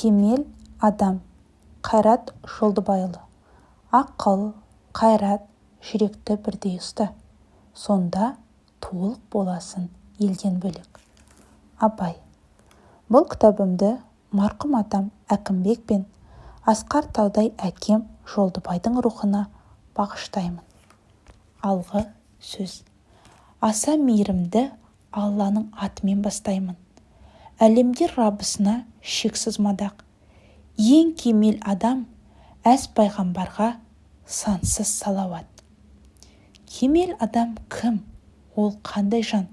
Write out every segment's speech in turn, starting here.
Кемел адам. Қайрат Жолдыбайұлы. Ақыл, қайрат, жүректі бірдей ұста, Сонда толық боласың елден бөлек. Абай. Бұл кітабымды марқұм атам Әкімбек пен асқар таудай әкем Жолдыбайдың рухына бағыштаймын. Алғы сөз. Аса мейірімді Алланың атымен бастаймын. Әлемдер Раббысына шексіз мадақ. Ең кемел адам әз пайғамбарға сансыз салауат. Кемел адам кім? Ол қандай жан?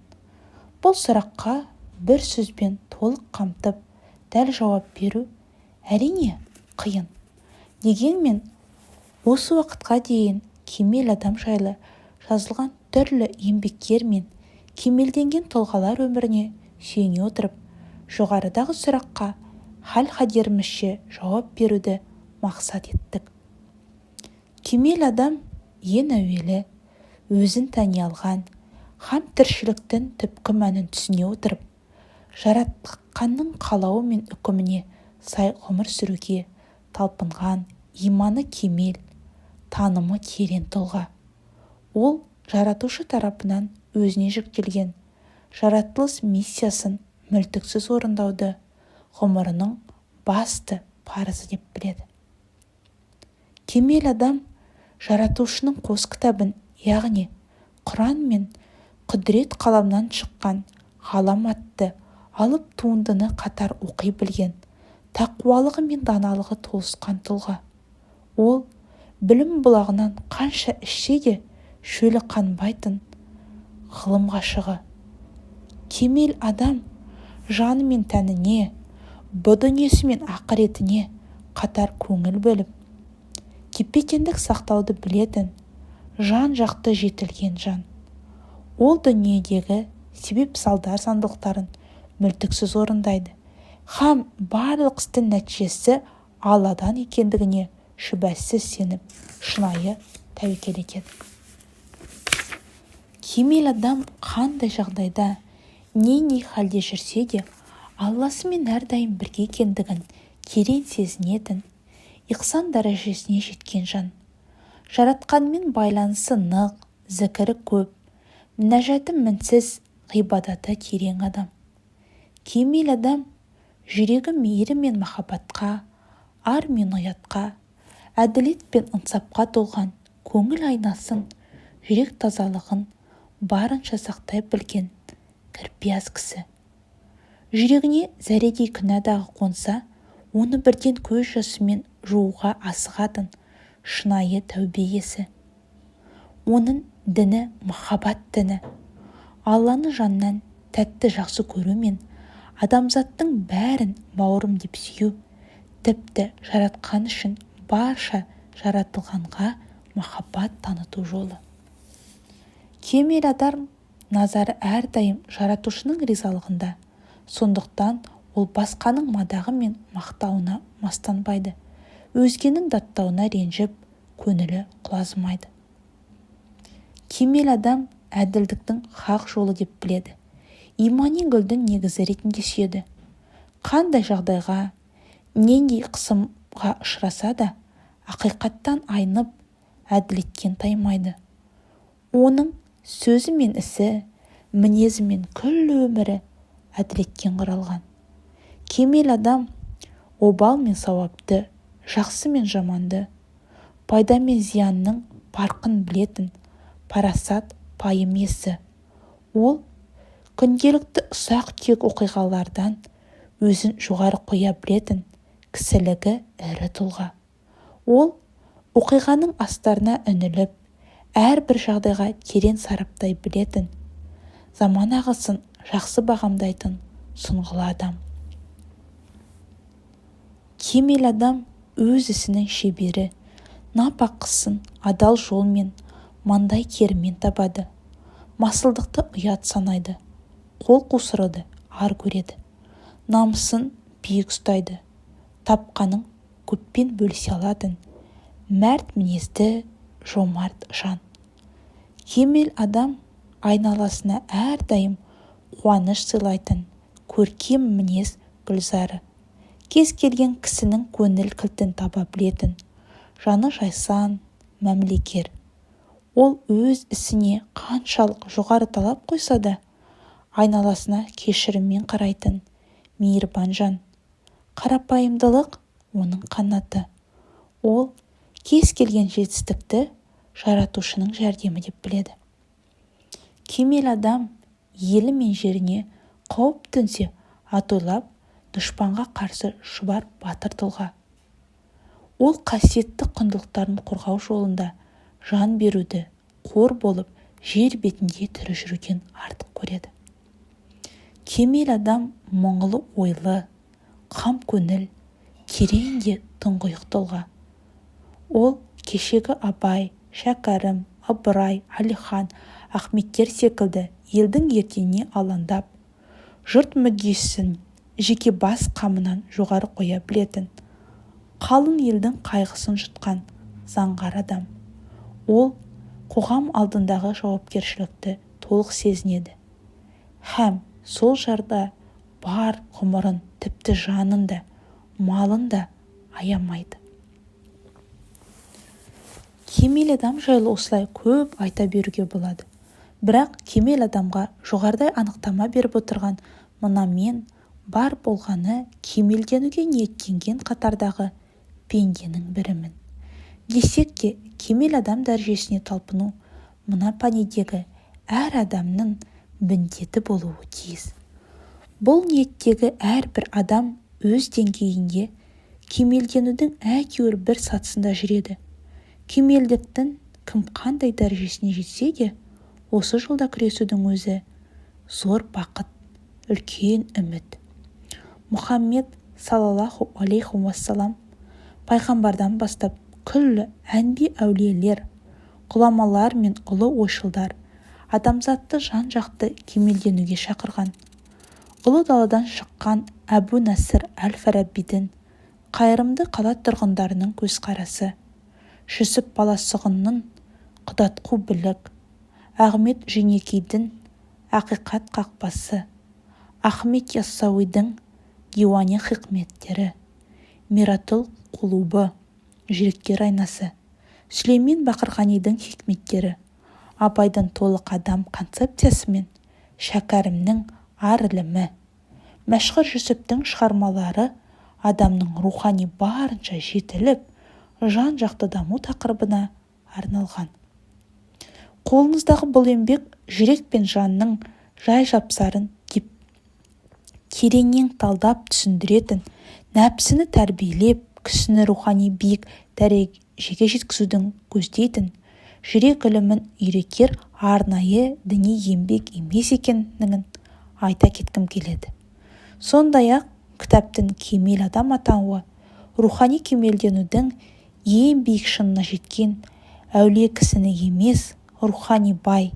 Бұл сұраққа бір сөзбен толық қамтып, дәл жауап беру, әрине, қиын. Дегенмен, осы уақытқа дейін кемел адам жайлы жазылған түрлі еңбектер мен кемелденген тұлғалар өміріне сүйене отырып, жоғарыдағы сұраққа хал-қадерімізше жауап беруді мақсат еттік. Кемел адам ең әуелі өзін тани алған һәм тіршіліктің түпкі мәнін түсіне отырып, Жаратқанның қалауы мен үкіміне сай ғұмыр сүруге талпынған иманы кемел, танымы терең тұлға. Ол Жаратушы тарапынан өзіне жүктелген жаратылыс миссиясын мүлтіксіз орындауды ғұмырының басты парызы деп біледі. Кемел адам Жаратушының қос кітабын, яғни Құран мен құдірет қаламынан шыққан Ғалам атты алып туындыны қатар оқи білген, тақуалығы мен даналығы толысқан тұлға. Ол білім бұлағынан қанша ішсе де шөлі қанбайтын ғылым ғашығы. Кемел адам жаны мен тәніне, бұ дүниесі мен ақыретіне қатар көңіл бөліп, тепе-теңдік сақтауды білетін, жан-жақты жетілген жан. Ол дүниедегі себеп-салдар заңдылықтарын мүлтіксіз орындайды һәм барлық істің нәтижесі Алладан екендігіне шүбәсіз сеніп, шынайы тәуекел етеді. Кемел адам қандай жағдайда, нендей халде жүрсе де, Алласымен әрдайым бірге екендігін терең сезінетін, ихсан дәрежесіне жеткен жан. Жаратқанмен байланысы нық, зікірі көп, мінәжаты мінсіз, ғибадаты терең адам. Кемел адам жүрегі мейірім мен махаббатқа, ар мен ұятқа, әділет пен ынсапқа толған, көңіл айнасын, жүрек тазалығын барынша сақтай білген кірпияз кісі. Жүрегіне зәредей күнә дағы қонса, оны бірден көз жасымен жууға асығатын шынайы тәубе иесі. Оның діні махаббат діні. Алланы жаннан тәтті жақсы көру мен адамзаттың бәрін бауырым деп сүю, тіпті Жаратқан үшін барша жаратылғанға махаббат таныту жолы. Кемел адам назары әрдайым Жаратушының ризалығында. Сондықтан ол басқаның мадағы мен мақтауына мастанбайды, өзгенің даттауына ренжіп, көңілі құлазымайды. Кемел адам әділдіктің хақ жолы деп біледі, имани гүлдің негізі ретінде сүйеді. Қандай жағдайға, нендей қысымға ұшыраса да, ақиқаттан айнып, әділеттен таймайды. Оның сөзі мен ісі, мінезі мен күллі өмірі әділеттен құралған. Кемел адам обал мен сауапты, жақсы мен жаманды, пайда мен зиянның парқын білетін парасат пайым иесі. Ол күнделікті ұсақ-түйек оқиғалардан өзін жоғары қоя білетін кісілігі ірі тұлға. Ол оқиғаның астарына үңіліп, әрбір жағдайға терең сараптай білетін, заман ағысын жақсы бағамдайтын сұңғыла адам. Кемел адам өз ісінің шебері, нәпақасын адал жолмен, маңдай терімен табады. Масылдықты ұят санайды, қол қусыруды ар көреді. Намысын биік ұстайды, тапқанын көппен бөлісе алатын, мәрт мінезді, жомарт жан. Кемел адам айналасына әрдайым қуаныш сыйлайтын көркем мінез гүлзары. Кез келген кісінің көңіл кілтін таба білетін, жаны жайсаң мәмілегер. Ол өз ісіне қаншалық жоғары талап қойса да, айналасына кешіріммен қарайтын мейірбан жан. Қарапайымдылық оның қанаты. Ол кез келген жетістікті жаратушының жәрдемі деп біледі. Кемел адам елі мен жеріне қауіп төнсе атойлап дұшпанға қарсы шұбар батыр тұлға. Ол қасиетті құндылықтарын қорғау жолында жан беруді қор болып жер бетінде тірі жүруден артық көреді. Кемел адам мұңлы ойлы, қам көңіл, терең де тұңғиық тұлға. Ол кешегі Абай, Шәкәрім, Ыбырай, Әлихан, Ахметтер секілді елдің ертеңіне алаңдап, жұрт мүддесін жеке бас қамынан жоғары қоя білетін, қалың елдің қайғысын жұтқан заңғар адам. Ол қоғам алдындағы жауапкершілікті толық сезінеді һәм сол жарда бар ғұмырын, тіпті жанын да, малын да аямайды. Кемел адам жайлы осылай көп айта беруге болады. Бірақ кемел адамға жоғарыда анықтама беріп отырған мына мен бар болғаны кемелденуге ниеттенген қатардағы пенденің бірімін. Десек те, кемел адам дәрежесіне талпыну мына пәнидегі әр адамның міндеті болуы тиіс. Бұл ниеттегі әрбір адам өз деңгейінде кемелденудің әйтеуір бір сатысында жүреді. Кемелдіктің кім қандай дәрежесіне жетсе де, осы жолда күресудің өзі зор бақыт, үлкен үміт. Мұхаммед саллаллаху алейхи уассалам пайғамбардан бастап күллі әнби әулиелер, ғұламалар мен ұлы ойшылдар адамзатты жан-жақты кемелденуге шақырған. Ұлы даладан шыққан Әбу Насыр әл-Фарабидің қайырымды қала тұрғындарының көзқарасы, Жүсіп Баласағұнның Құдатқу білік, Ахмет Жүнекейдің Ақиқат қақпасы, Ахмет Яссауидің Диуани хикметтері, Миратул құлубы, жүректер айнасы, Сүлеймен Бақырғанидің хикметтері, Абайдың толық адам концепциясы мен Шәкәрімнің ар ілімі, Мәшһүр Жүсіптің шығармалары адамның рухани барынша жетіліп, жан-жақты даму тақырыбына арналған. Қолыңыздағы бұл еңбек жүрек пен жанның жай-жапсарын тереңнен талдап түсіндіретін, нәпсіні тәрбиелеп, кісіні рухани биік дәрежеге жеткізуді көздейтін, жүрек ілімін үйретер арнайы діни еңбек емес екенін айта кеткім келеді. Сондай-ақ кітаптың кемел адам атауы рухани кемелденудің ең биік шыңына жеткен әулие кісіні емес, рухани бай,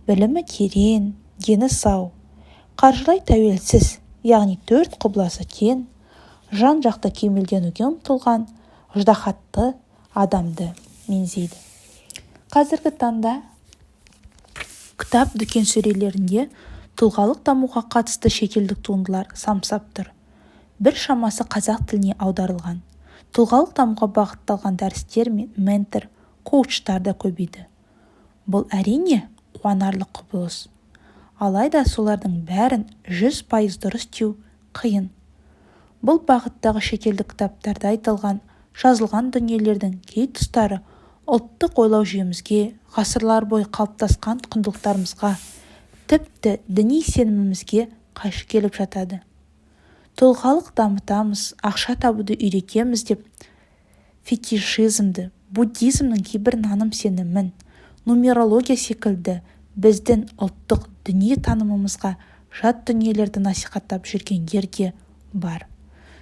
білімі терең, дені сау, қаржылай тәуелсіз, яғни төрт құбыласы тең, жан-жақты кемелденуге ұмтылған ыждаһатты адамды меңзейді. Қазіргі таңда кітап дүкен сөрелерінде тұлғалық дамуға қатысты шетелдік туындылар самсап тұр. Бір шамасы қазақ тіліне аударылған. Тұлғалық дамуға бағытталған дәрістер мен ментор, коучтар да көбейді. Бұл әрине қуанарлық құбылыс. Алайда солардың бәрін 100% дұрыс деу қиын. Бұл бағыттағы шетелдік кітаптарда айтылған, жазылған дүниелердің кей тұстары ұлттық ойлау жүйемізге, ғасырлар бойы қалыптасқан құндылықтарымызға, тіпті діни сенімімізге қайшы келіп жатады. Тұлғалық дамытамыз, ақша табуды үйретеміз деп фетишизмді, буддизмнің кейбір наным-сенімін, нумерология секілді біздің ұлттық дүние танымымызға жат дүниелерді насихаттап жүргендер де бар.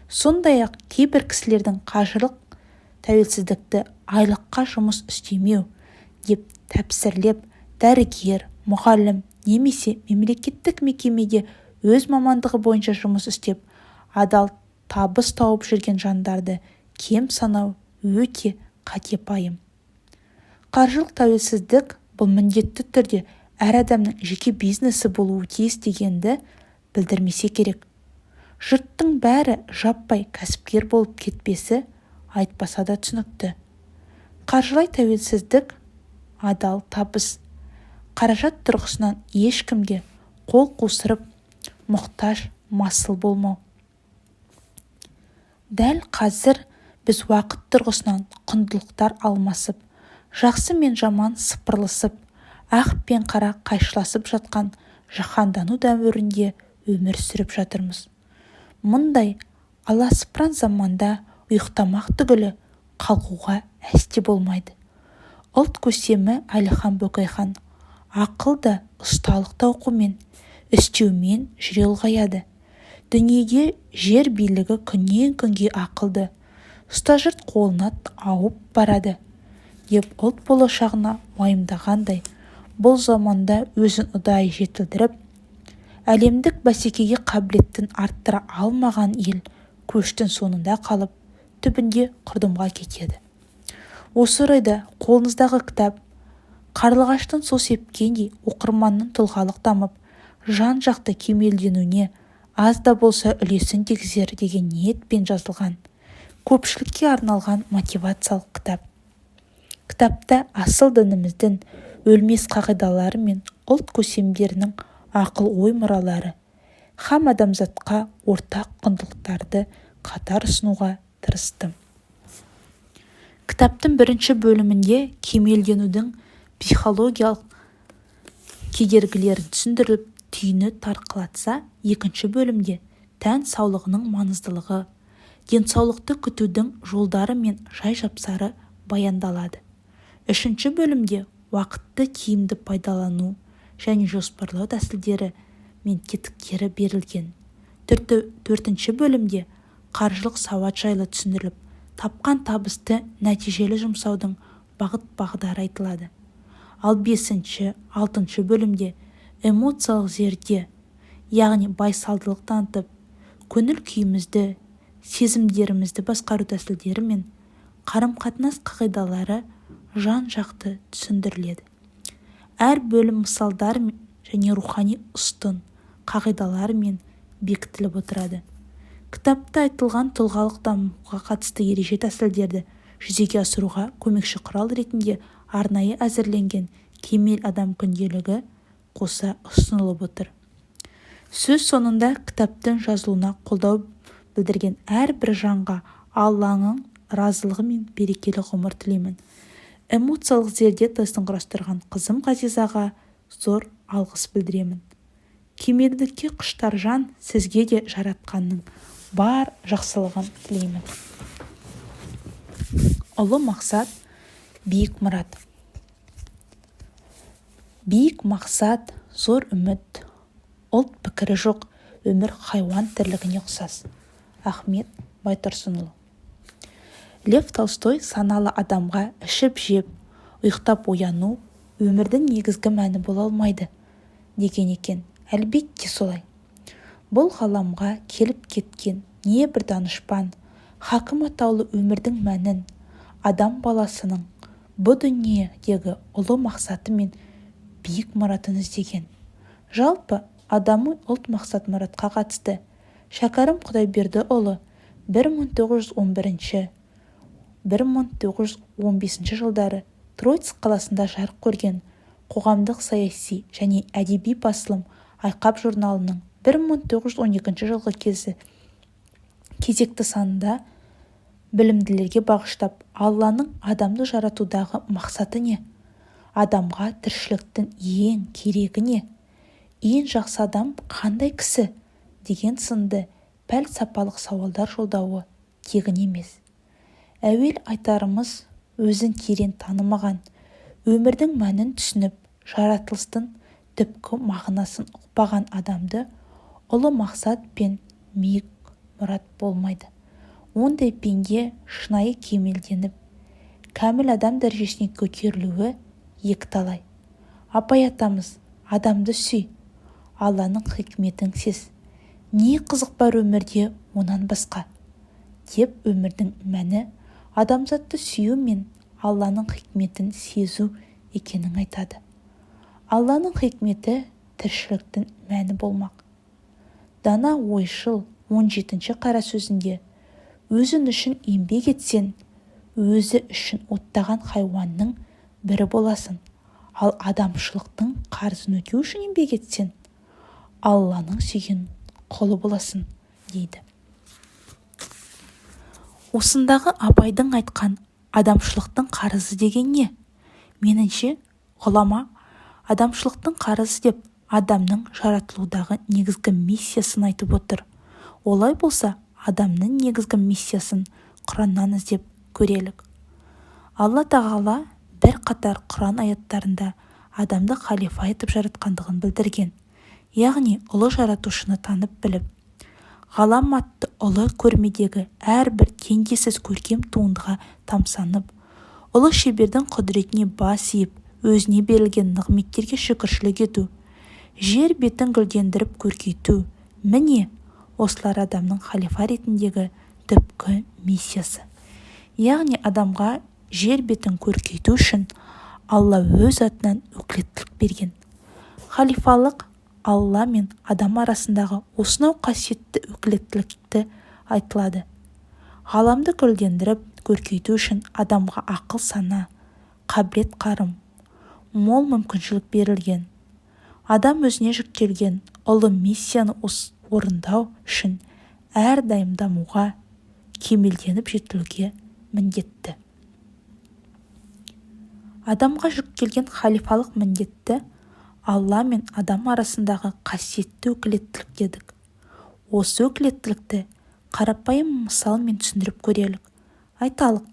Сондай-ақ кейбір кісілердің қаржылық тәуелсіздікті айлыққа жұмыс істемеу деп тәпсірлеп, дәрігер, мұғалім немесе мемлекеттік мекемеде өз мамандығы бойынша жұмыс істеп, адал табыс тауып жүрген жандарды кем санау өте қате пайым. Қаржылық тәуелсіздік бұл міндетті түрде әр адамның жеке бизнесі болуы тиіс дегенді білдірмесе керек. Жұрттың бәрі жаппай кәсіпкер болып кетпесі айтпаса да түсінікті. Қаржылай тәуелсіздік, адал табыс, қаражат тұрғысынан ешкімге қол қусырып, мұқтаж, масыл болмау. Дәл қазір біз уақыт тұрғысынан құндылықтар алмасып, жақсы мен жаман сыпырылысып, ақ пен қара қайшыласып жатқан жаһандану дәуірінде өмір сүріп жатырмыз. Мұндай аласапыран заманда ұйықтамақ түгілі қалқуға әсте болмайды. Ұлт көсемі Әлихан Бөкейхан: «Ақыл да, ұсталық та оқумен, істеумен жүре ұлғаяды. Дүниеде жер билігі күннен-күнге ақылды, ұста жұрт қолына ауып барады», – деп ұлт болашағына уайымдағандай, бұл заманда өзін ұдайы жетілдіріп, әлемдік бәсекеге қабілеттілігін арттыра алмаған ел көштің соңында қалып, түбінде құрдымға кетеді. Осы орайда қолыңыздағы кітап қарлығаштың су сепкендей оқырманның тұлғалық дамып, жан-жақты кемелденуіне аз да болса үлесін тигізер деген ниетпен жазылған, көпшілікке арналған мотивациялық кітап. Кітапта асыл дініміздің өлмес қағидалары мен ұлт көсемдерінің ақыл-ой мұралары һәм адамзатқа ортақ құндылықтарды қатар ұсынуға тырыстым. Кітаптың бірінші бөлімінде кемелденудің психологиялық кедергілерін түсіндіріп, түйіні тарқатылса, екінші бөлімде тән саулығының маңыздылығы, денсаулықты күтудің жолдары мен жай-жапсары баяндалады. Үшінші бөлімде уақытты тиімді пайдалану және жоспарлау тәсілдері мен тетіктері берілген. Төртінші бөлімде қаржылық сауат жайлы түсіндіріліп, тапқан табысты нәтижелі жұмсаудың бағыт-бағдары айтылады. Ал бесінші, алтыншы бөлімде эмоциялық зерде, яғни байсалдылық танытып, көңіл күйімізді, сезімдерімізді басқару тәсілдері мен қарым-қатынас қағидалары жан-жақты түсіндіріледі. Әр бөлім мысалдар және рухани ұстын қағидалармен бекітіліп отырады. Кітапта айтылған тұлғалық дамуға қатысты ереже тәсілдерді жүзеге асыруға көмекші құрал ретінде арнайы әзірленген «Кемел адам күнделігі» қоса ұсынылып отыр. Сөз соңында кітаптың жазылуына қолдау білдірген әрбір жанға Алланың разылығы мен берекелі ғұмыр тілеймін. Эмоциялық зерде тестін құрастырған қызым Ғазизаға зор алғыс білдіремін. Кемелдікке құштар жан, сізге де жаратқанның бар жақсылығын тілеймін. Ұлы мақсат, биік мұрат. Биік мақсат, зор үміт, ұлт пікірі жоқ өмір хайуан тірлігіне ұқсас. Ахмет Байтұрсынұлы. Лев Толстой саналы адамға ішіп-жеп, ұйықтап ояну өмірдің негізгі мәні бола алмайды деген екен. Әлбетте солай. Бұл ғаламға келіп кеткен небір данышпан, хакім атаулы өмірдің мәнін, адам баласының бұ дүниедегі ұлы мақсаты мен биік мұратын іздеген. Жалпы, адами ұлт мақсат-мұратқа қатысты Шәкәрім Құдайбердіұлы 1911-1915 жылдары Троицк қаласында жарық көрген қоғамдық-саяси және әдеби басылым «Айқап» журналының 1912 жылғы кезекті санында білімділерге бағыштап «Алланың адамды жаратудағы мақсаты не? Адамға тіршіліктің ең керегі не? Ең жақсы адам қандай кісі?» деген сынды пәлсапалық сауалдар жолдауы тегін емес. Әуел айтарымыз, өзін терең танымаған, өмірдің мәнін түсініп, жаратылыстың түпкі мағынасын ұқпаған адамды ұлы мақсат пен биік мұрат болмайды. Ондай пенде шынайы кемелденіп, кәміл адам дәрежесіне көтерілуі екіталай. Абай атамыз: «Адамды сүй, Алланың хикметін сез, не қызық бар өмірде онан басқа?» деп өмірдің мәні адамзатты сүю мен Алланың хикметін сезу екенін айтады. Алланың хикметі тіршіліктің мәні болмақ. Дана ойшыл 17-ші қара сөзінде: «Өзің үшін еңбек етсең, өзі үшін оттаған хайуанның бірі боласың, ал адамшылықтың қарызын өтеу үшін еңбек етсең, Алланың сүйген құлы боласың», дейді. Осындағы Абайдың айтқан адамшылықтың қарызы деген не? Меніңше, ғұлама адамшылықтың қарызы деп адамның жаратылудағы негізгі миссиясын айтып отыр. Олай болса, адамның негізгі миссиясын Құраннан іздеп көрелік. Алла Тағала бірқатар Құран аяттарында адамды халифа етіп жаратқандығын білдірген. Яғни ұлы жаратушыны танып біліп, ғалам атты ұлы көрмедегі әрбір теңдессіз көркем туындыға тамсанып, ұлы шебердің құдіретіне бас иіп, өзіне берілген нығметтерге шүкіршілік ету, жер бетін гүлдендіріп көркейту, міне, осылар адамның халифа ретіндегі түпкі миссиясы. Яғни адамға жер бетін көркейту үшін Алла өз атынан өкілеттілік берген. Халифалық Алла мен адам арасындағы осынау қасиетті өкілеттілікті айтылады. Ғаламды гүлдендіріп, көркейту үшін адамға ақыл-сана, қабілет-қарым, мол мүмкіншілік берілген. Адам өзіне жүктелген ұлы миссияны орындау үшін әрдайым дамуға, кемелденіп жетілуге міндетті. Адамға жүктелген халифалық міндетті Алла мен адам арасындағы қасиетті өкілеттілік дедік. Осы өкілеттілікті қарапайым мысалмен түсіндіріп көрелік. Айталық,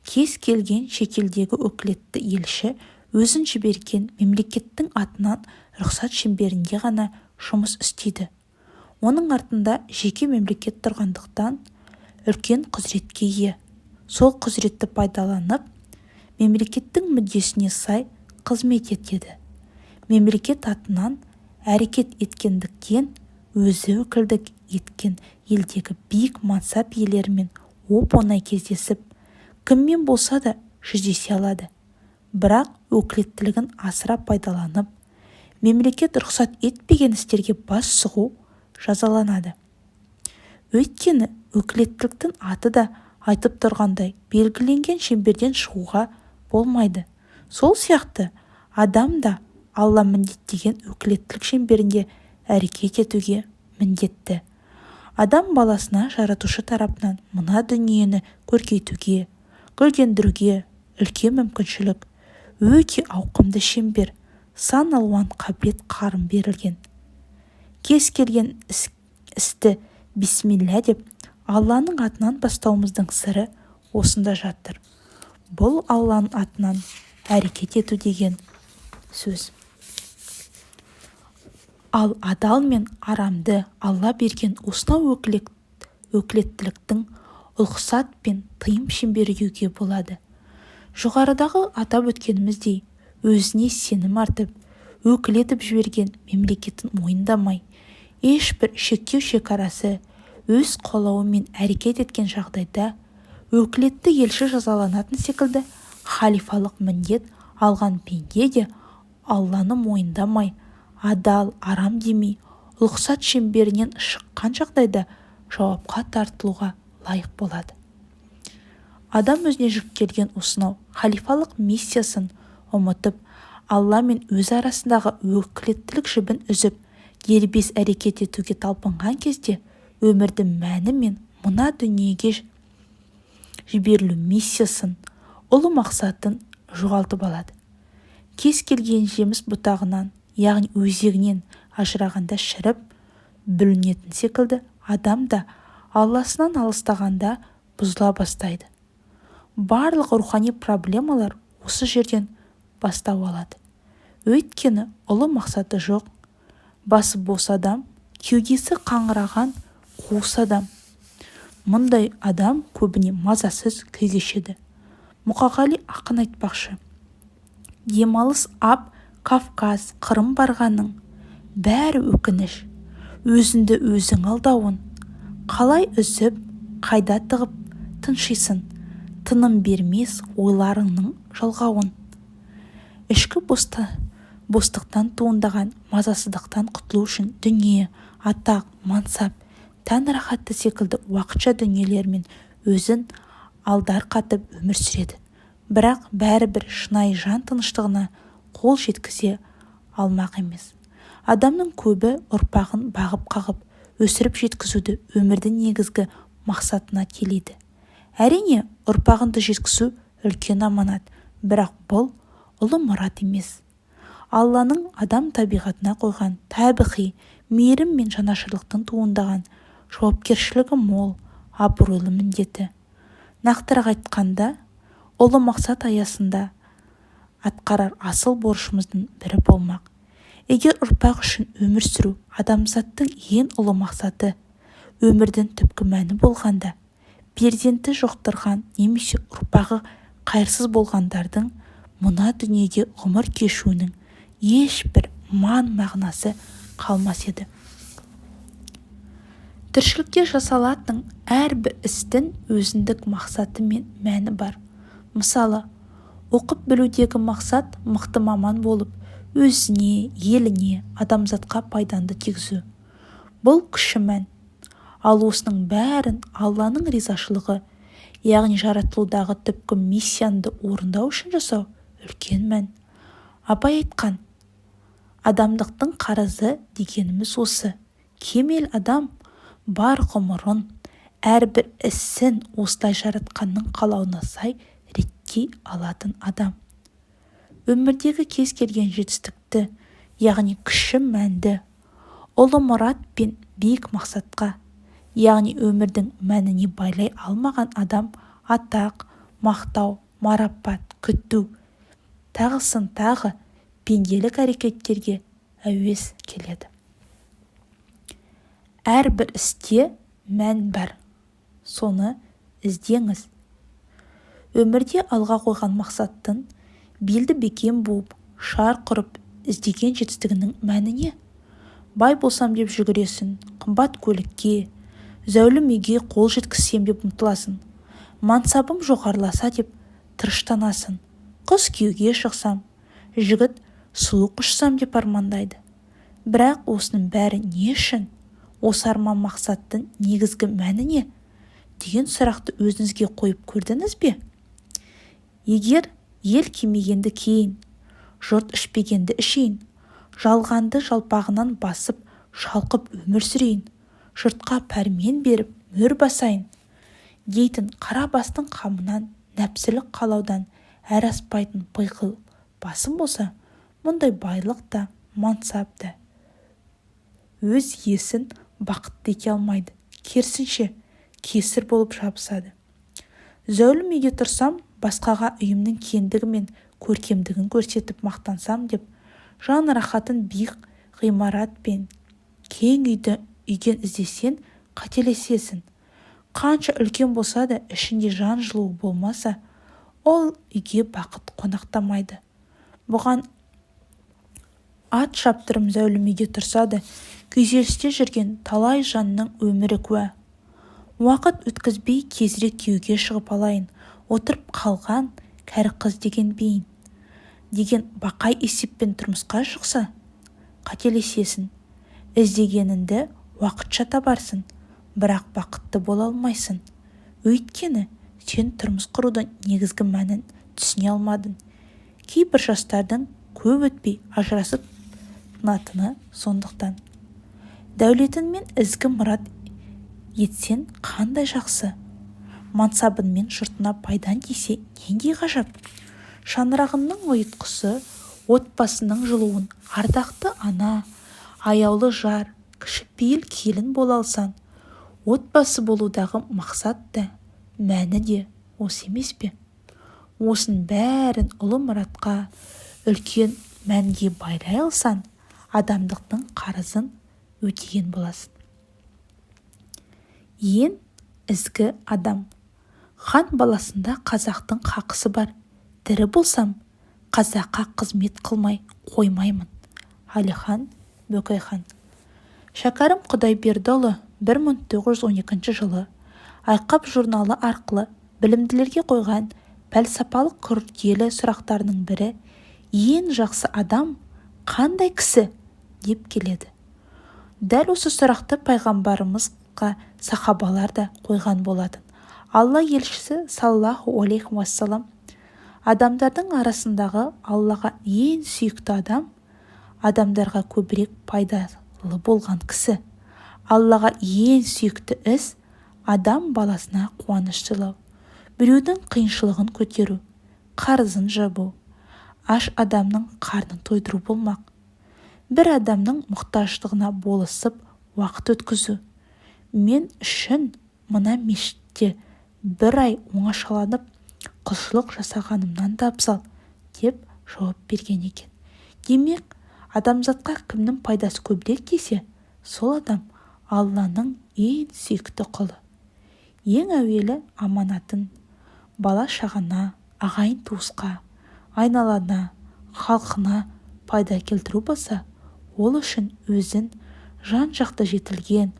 кез келген шетелдегі өкілетті елші өзін жіберген мемлекеттің атынан рұқсат шеңберінде ғана жұмыс істейді. Оның артында жеке мемлекет тұрғандықтан үлкен құзыретке ие. Сол құзыретті пайдаланып, мемлекеттің мүддесіне сай қызмет етеді. Мемлекет атынан әрекет еткендіктен өзі өкілдік еткен елдегі биік мансап иелерімен оп-оңай кездесіп, кіммен болса да жүздесе алады. Бірақ өкілеттілігін асыра пайдаланып, мемлекет рұқсат етпеген істерге бас сұғу жазаланады. Өйткені өкілеттіліктің аты да айтып тұрғандай, белгіленген шеңберден шығуға болмайды. Сол сияқты адам да Алла міндеттеген өкілеттілік шеңберінде әрекет етуге міндетті. Адам баласына жаратушы тарапынан мына дүниені көркейтуге, гүлдендіруге үлкен мүмкіншілік, өте ауқымды шеңбер, сан алуан қабілет-қарым берілген. Кез келген істі бисмилла деп Алланың атынан бастауымыздың сыры осында жатыр. Бұл Алланың атынан әрекет ету деген сөз. Ал адал мен арамды Алла берген осынау өкілеттіліктің ұлықсат пен тыйым шеңбері деуге болады. Жоғарыдағы атап өткеніміздей, өзіне сенім артып, өкіл етіп жіберген мемлекетін мойындамай, ешбір шектеу шекарасы өз қалауымен әрекет еткен жағдайда өкілетті елші жазаланатын секілді, халифалық міндет алған пенде де Алланы мойындамай, адал, арам демей, ұлықсат шеңберінен шыққан жағдайда жауапқа тартылуға лайық болады. Адам өзіне жүктелген осынау халифалық миссиясын ұмытып, Алла мен өзі арасындағы өкілеттілік жібін үзіп, дербес әрекет етуге талпынған кезде өмірдің мәні мен мына дүниеге жіберілу миссиясын, ұлы мақсатын жоғалтып алады. Кез келген жеміс бұтағынан, яғни өзегінен ажырағанда шіріп, бүлінетін секілді, адам да Алласынан алыстағанда бұзыла бастайды. Барлық рухани проблемалар осы жерден бастау алады. Өйткені ұлы мақсаты жоқ, басы бос адам, кеудесі қаңыраған қуыс адам. Мұндай адам көбіне мазасыз күй кешеді. Мұқағали ақын айтпақшы, демалыс ап Кавказ, Қырым барғаның, бәрі өкініш, өзіңді өзің алдауын. Қалай үзіп, қайда тығып тыншисың, тыным бермес ойларыңның жалғауын. Ішкі бостықтан туындаған мазасыздықтан құтылу үшін дүние, атақ, мансап, Тән рахаты секілді уақытша дүниелермен өзін алдарқатып өмір сүреді. Бірақ бәрібір шынайы жан тыныштығына қол жеткізе алмақ емес. Адамның көбі ұрпағын бағып-қағып, өсіріп жеткізуді өмірдің негізгі мақсатына телиді. Әрине, ұрпағыңды жеткізу үлкен аманат, бірақ бұл ұлы мұрат емес. Алланың адам табиғатына қойған табиғи мейірім мен жанашырлықтан туындаған жауапкершілігі мол, абыройлы міндеті. Нақтырақ айтқанда, ұлы мақсат аясында атқарар асыл борышымыздың бірі болмақ. Егер ұрпақ үшін өмір сүру адамзаттың ең ұлы мақсаты, өмірдің түпкі мәні болғанда, перзенті жұқтырған немесе ұрпағы қайырсыз болғандардың мына дүниеде ғұмыр кешуінің ешбір мән-мағынасы қалмас еді. Тіршілікте жасалатын әрбір істің өзіндік мақсаты мен мәні бар. Мысалы, оқып білудегі мақсат мықты маман болып, өзіне, еліне, адамзатқа пайдаңды тигізу. Бұл кіші мән. Ал осының бәрін Алланың ризашылығы, яғни жаратылудағы түпкі миссияңды орындау үшін жасау үлкен мән. Абай айтқан адамдықтың қарызы дегеніміз осы. Кемел адам бар ғұмырын, әрбір ісін осылай жаратқанның қалауына сай реттей алатын адам. Өмірдегі кез келген жетістікті, яғни кіші мәнді, ұлы мұрат пен биік мақсатқа, яғни өмірдің мәніне байлай алмаған адам атақ, мақтау, марапат күту, тағысын тағы пенделік әрекеттерге әуес келеді. Әрбір істе мән бар, соны іздеңіз. Өмірде алға қойған мақсаттың, белді бекем буып, шарқ ұрып іздеген жетістігінің мәні не? Бай болсам деп жүгіресің, қымбат көлікке, зәулім үйге қол жеткізсем деп ұмтыласың, мансабым жоғарыласа деп тырыштанасың, қыз күйеуге шықсам, жігіт сұлу құшсам деп армандайды. Бірақ осының бәрі не үшін? Осы арман мақсаттың негізгі мәні не? Деген сұрақты өзіңізге қойып көрдіңіз бе? Егер ел кимегенді киейін, жұрт ішпегенді ішейін, жалғанды жалпағынан басып, шалқып өмір сүрейін, жұртқа пәрмен беріп, мөр басайын дейтін қара бастың қамынан, нәпсілік қалаудан әрі аспайтын пиғыл басым болса, мұндай байлық та, мансап та өз иесін бақытты ете алмайды, керісінше, кесір болып жабысады. Зәулім үйде тұрсам, басқаға үйімнің кеңдігі мен көркемдігін көрсетіп мақтансам деп, жан рахатын биік ғимарат пен кең үйден іздесең, қателесесің. Қанша үлкен болса да, ішінде жан жылуы болмаса, ол үйге бақыт қонақтамайды. Бұған ат шаптырым зәулім үйде тұрса да, күйзелісте жүрген талай жанның өмірі куә. Уақыт өткізбей тезірек күйеуге шығып алайын, отырып қалған кәрі қыз деген бейін деген бақай есеппен тұрмысқа шықса, қателесесің. Іздегеніңді уақытша табарсың, бірақ бақытты бола алмайсың. Өйткені сен тұрмыс құрудың негізгі мәнін түсіне алмадың. Кейбір жастардың көп өтпей ажырасып тынатыны сондықтан. Дәулетіңмен ізгі мұрат етсең қандай жақсы. Мансабыңмен жұртыңа пайдаң тисе нендей ғажап. Шаңырағыңның ұйытқысы, отбасыңның жылуын ардақты ана, аяулы жар, кішіпейіл келін бола алсаң, отбасы болудағы мақсат та, мәні де осы емес пе? Осының бәрін ұлы мұратқа, үлкен мәнге байлай алсаң, адамдықтың қарызын өтеген боласың. Ең ізгі адам. Хан баласында қазақтың қақысы бар. Тірі болсам, қазаққа қызмет қылмай қоймаймын. Әлихан Бөкейхан. Шәкәрім Құдайбердіұлы 1912 жылы Айқап журналы арқылы білімділерге қойған пәлсапалық күрделі сұрақтарының бірі «Ең жақсы адам қандай кісі?» деп келеді. Дәл осы сұрақты пайғамбарымыз басқа сахабалар да қойған болатын. Алла елшісі саллаллаху алейхи уассалам: «Адамдардың арасындағы Аллаға ең сүйікті адам – адамдарға көбірек пайдалы болған кісі. Аллаға ең сүйікті іс – адам баласына қуаныш сыйлау, біреудің қиыншылығын көтеру, қарызын жабу, аш адамның қарнын тойдыру болмақ. Бір адамның мұқтаждығына болысып уақыт өткізу мен үшін мына мешітте бір ай оңашаланып құлшылық жасағанымнан да абзал», – деп жауап берген екен. Демек, адамзатқа кімнің пайдасы көбірек десе, сол адам – Алланың ең сүйікті құлы. Ең әуелі аманатын бала-шағана, ағайын-туысқа, айналана, халқына пайда келтіру болса, ол үшін өзін жан-жақты жетілген,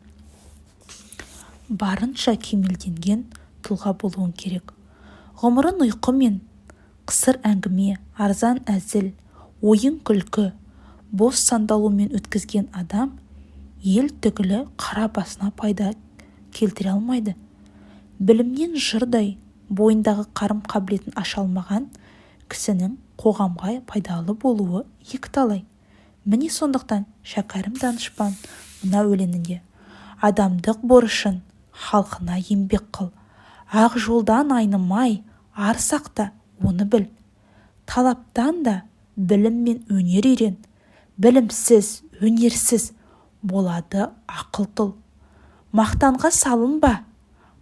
барынша кемелденген тұлға болуың керек. Ғұмырын ұйқы мен қысыр әңгіме, арзан әзіл, ойын-күлкі, бос сандалумен өткізген адам ел түгілі қара басына пайда келтіре алмайды. Білімнен жұрдай бойындағы қарым-қабілетін аша алмаған кісінің қоғамға пайдалы болуы екіталай. Міне, сондықтан Шәкәрім данышпан мына өлеңінде: «Адамдық борышын халқына еңбек қыл, ақ жолдан айнымай ар сақта, оны біл. Талаптан да білім мен өнер үйрен, білімсіз, өнерсіз болады ақыл тұл. Мақтанға салынба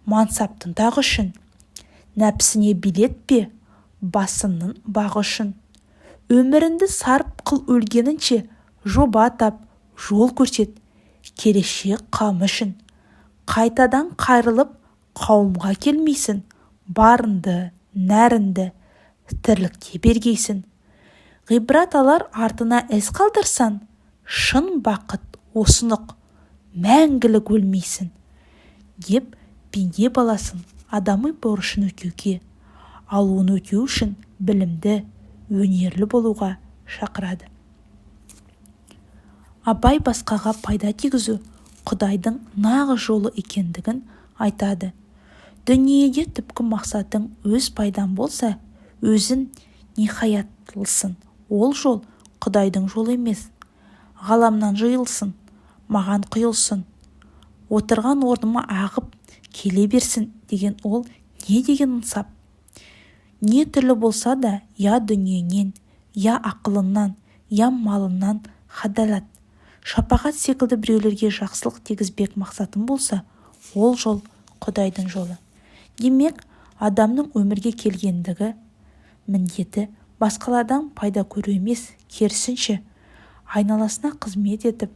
мансаптың тағы үшін, нәпсіне билетпе басыңның бағы үшін. Өміріңді сарп қыл өлгенінше, жоба тап, жол көрсет келешек қамы үшін. Қайтадан қайрылып қауымға келмейсің, барыңды, нәріңді тірлікте бергейсің. Ғибрат алар артына із қалдырсаң, шын бақыт осыны ұқ, мәңгілік өлмейсің», – деп пенде баласын адами борышын өтеуге, ал оны өтеу үшін білімді, өнерлі болуға шақырады. Абай басқаға пайда тигізу Құдайдың нағыз жолы екендігін айтады. Дүниеде түпкі мақсатың өз пайдаң болса, өзің ниһаяттылысың, ол жол Құдайдың жолы емес. Ғаламнан жиылсын, маған құйылсын, отырған орныма ағып келе берсін деген ол не деген ынсап? Не түрлі болса да, я дүниеңнен, я ақылыңнан, я малыңнан хадалат, шапағат секілді біреулерге жақсылық тигізбек мақсатың болса, ол жол – Құдайдың жолы. Демек, адамның өмірге келгендегі міндеті басқалардан пайда көру емес, керісінше, айналасына қызмет етіп,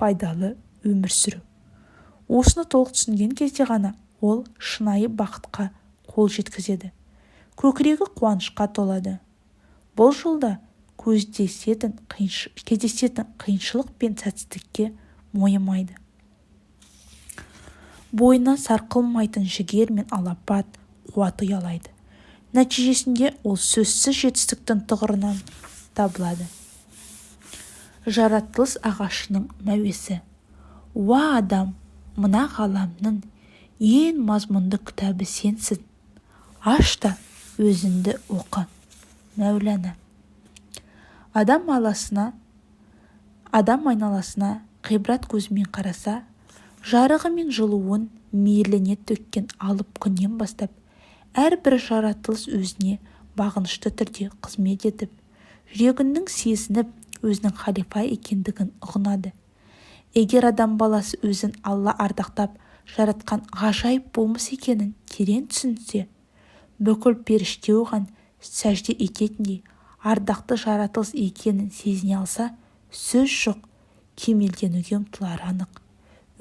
пайдалы өмір сүру. Осыны толық түсінген кезде ғана ол шынайы бақытқа қол жеткізеді, көкірегі қуанышқа толады. Бұл жолда кездесетін қиыншылық пен сәтсіздікке мойымайды, бойына сарқылмайтын жігер мен алапат қуат ұялайды. Нәтижесінде ол сөзсіз жетістіктің тұғырынан табылады. Жаратылыс ағашының мәуесі. Уа, адам, мына ғаламның ең мазмұнды кітабы сенсің, аш та өзіңді оқы. Мәулана. Адам айналасына ғибрат көзімен қараса, жарығы мен жылуын мейірлене төккен алып күннен бастап әрбір жаратылыс өзіне бағынышты түрде қызмет етіп, жүрегінің сезініп, өзінің халифа екендігін ұғынады. Егер адам баласы өзін Алла ардақтап жаратқан ғажайып болмыс екенін терең түсінсе, бүкіл періште оған сәжде ететіндей ардақты жаратылыс екенін сезіне алса, сөз жоқ, кемелденуге ұмтылары анық.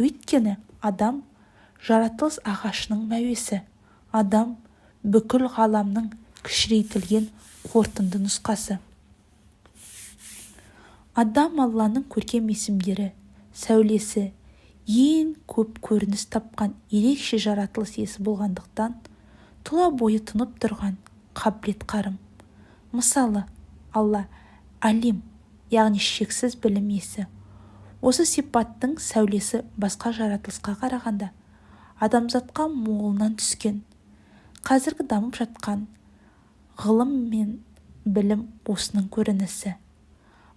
Өйткені адам – жаратылыс ағашының мәуесі, адам – бүкіл ғаламның кішірейтілген қорытынды нұсқасы. Адам – Алланың көркем есімдері сәулесі ең көп көрініс тапқан ерекше жаратылыс иесі болғандықтан, тұла бойы тұнып тұрған қабілет-қарым. Мысалы, Алла – Алим, яғни шексіз білім иесі. Осы сипаттың сәулесі басқа жаратылысқа қарағанда адамзатқа молынан түскен. Қазіргі дамып жатқан ғылым мен білім осының көрінісі.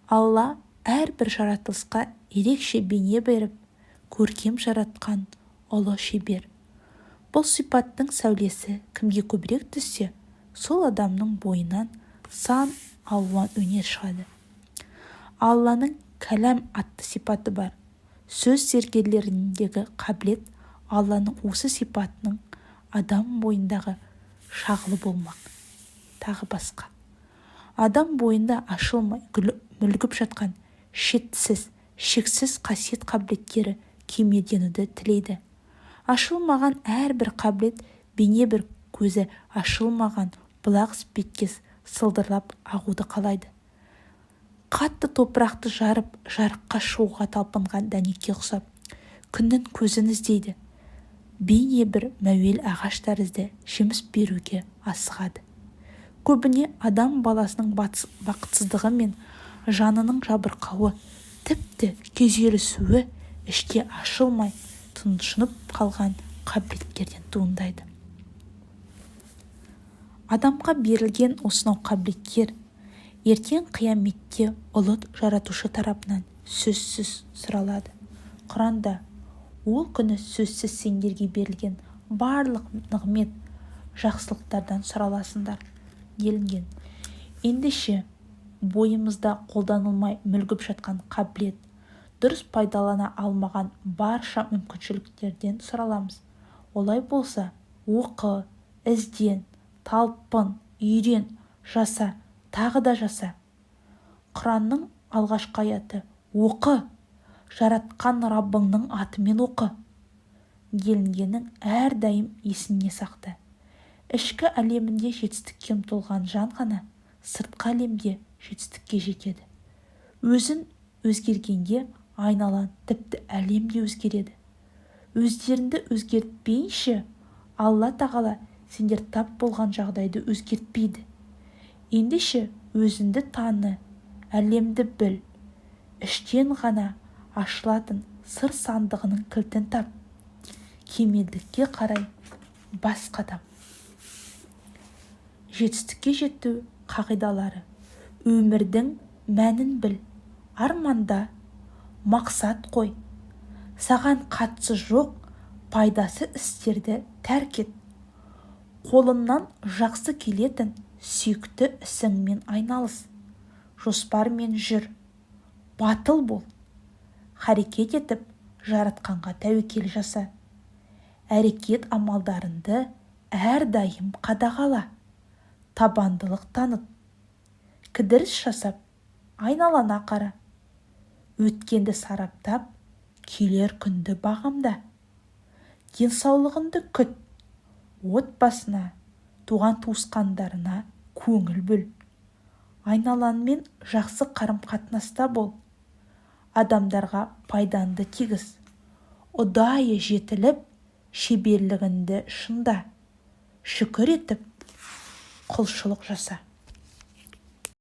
Алла әрбір жаратылысқа ерекше бейне беріп, көркем жаратқан ұлы шебер. Бұл сипаттың сәулесі кімге көбірек түссе, сол адамның бойынан сан алуан өнер шығады. Алланың Кәләм атты сипаты бар. Сөз зергерлеріндегі қабілет Алланың осы сипатының адам бойындағы шағылы болмақ. Тағы басқа. Адам бойында ашылмай мүлгіп жатқан шетсіз, шексіз қасиет қабілеттері кемелденуді тілейді. Ашылмаған әрбір қабілет бейне бір көзі ашылмаған бұлақ іспеттес сылдырлап ағуды қалайды. Қатты топырақты жарып, жарыққа шығуға талпынған дәнекке ұқсап, күннің көзін іздейді. Бейне бір мәуел ағаш тәрізді жеміс беруге асығады. Көбіне адам баласының бақытсыздығы мен жанының жабырқауы, тіпті күйзелісуі іште ашылмай тұншынып қалған қабілеттерден туындайды. Адамға берілген осынау қабілеттер ертең қияметте ұлы жаратушы тарапынан сөзсіз сұралады. Құранда ол күні сөзсіз сендерге берілген барлық нығмет жақсылықтардан сұраласыңдар делінген. Ендеше бойымызда қолданылмай мүлгіп жатқан қабілет, дұрыс пайдалана алмаған барша мүмкіншіліктерден сұраламыз. Олай болса, оқы, ізден, талпын, үйрен, жаса, тағы да жаса. Құранның алғашқы аяты оқы, жаратқан Раббыңның атымен оқы делінгенін әрдайым есіңе сақта. Ішкі әлемінде жетістікке ұмтылған жан ғана сыртқы әлемде жетістікке жетеді. Өзін өзгергенде айналаң, тіпті әлем де өзгереді. Өздеріңді өзгертпейінше Алла тағала сендер тап болған жағдайды өзгертпейді. Ендеше өзіңді таны, әлемді біл. Іштен ғана ашылатын сыр сандығының кілтін тап. Кемелдікке қарай бас қадам. Жетістікке жету қағидалары. Өмірдің мәнін біл, арманда, мақсат қой. Саған қатысы жоқ, пайдасы істерді тәрк ет. Қолыңнан жақсы келетін сүйікті ісіңмен айналыс. Жоспармен жүр. Батыл бол. Харекет етіп, жаратқанға тәуекел жаса. Әрекет амалдарыңды әрдайым қадағала. Табандылық таныт. Кідіріс жасап, айналана қара. Өткенді сараптап, келер күнді бағамда. Денсаулығыңды күт. Отбасына, туған туысқандарына көңіл бөл. Айналаңмен жақсы қарым-қатынаста бол. Адамдарға пайданды тигіз. Ұдайы жетіліп, шеберлігіңді шыңда. Шүкір етіп, құлшылық жаса.